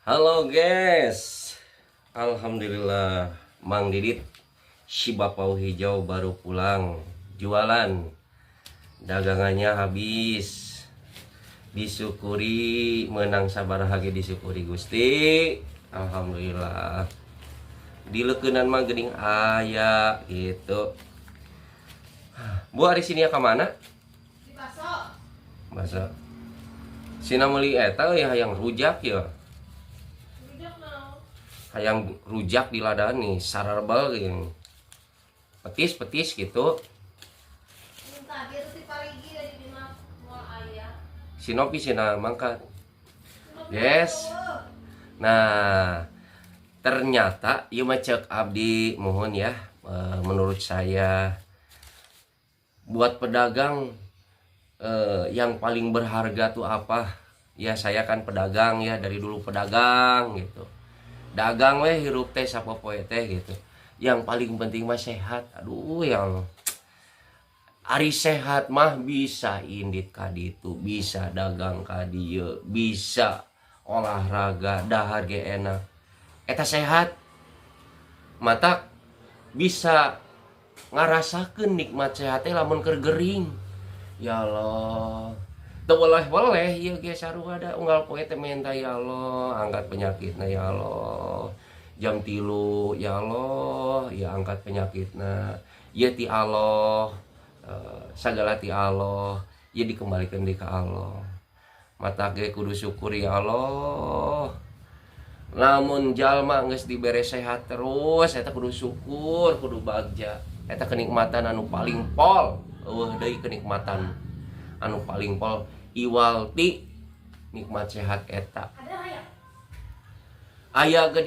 Halo guys, alhamdulillah Mang Didit si bapau hijau baru pulang jualan, dagangannya habis. Disyukuri, menang sabaraha ge disyukuri Gusti. Alhamdulillah, dileukeunnan mah geuning aya gitu. Bu, ari sini ka mana? Di baso. Masa sina meuli eta ya, hayang rujak ya? Rujak naon? Hayang rujak di ladani sararbal gitu, petis petis gitu. Minta dia tuh ti parigi dari dina moal aya. Si Nopi sina mangkat, guys. Nah, ternyata ieu mah cek abdi mohon ya, menurut saya buat pedagang yang paling berharga tuh apa ya? Saya kan pedagang ya, dari dulu pedagang gitu, dagang weh hirup teh sapopoe teh gitu. Yang paling penting mah sehat. Aduh, yang ari sehat mah bisa indit ka ditu, bisa dagang ka dieu, bisa olahraga, dahar ge enak. Eta sehat matak bisa ngarasakeun nikmat sehat teh. Lamun keur gering, ya Allah, teu weleh-weleh ieu ge sarua da unggal poe teh menta, "Ya Allah, angkat penyakitna, ya Allah." Jam 3, "Ya Allah, ya angkat penyakitna." Ya ti Allah, sagala ti Allah ya, dikembalikan di ka Allah. Matak ge kudu syukur, ya Allah. Lamun jalma geus dibere sehat terus, eta kudu syukur, kudu bagja. Eta kenikmatan anu paling pol, euweuh deui kenikmatan anu paling pol iwal ti nikmat sehat eta. Ada hayang. Aya ge.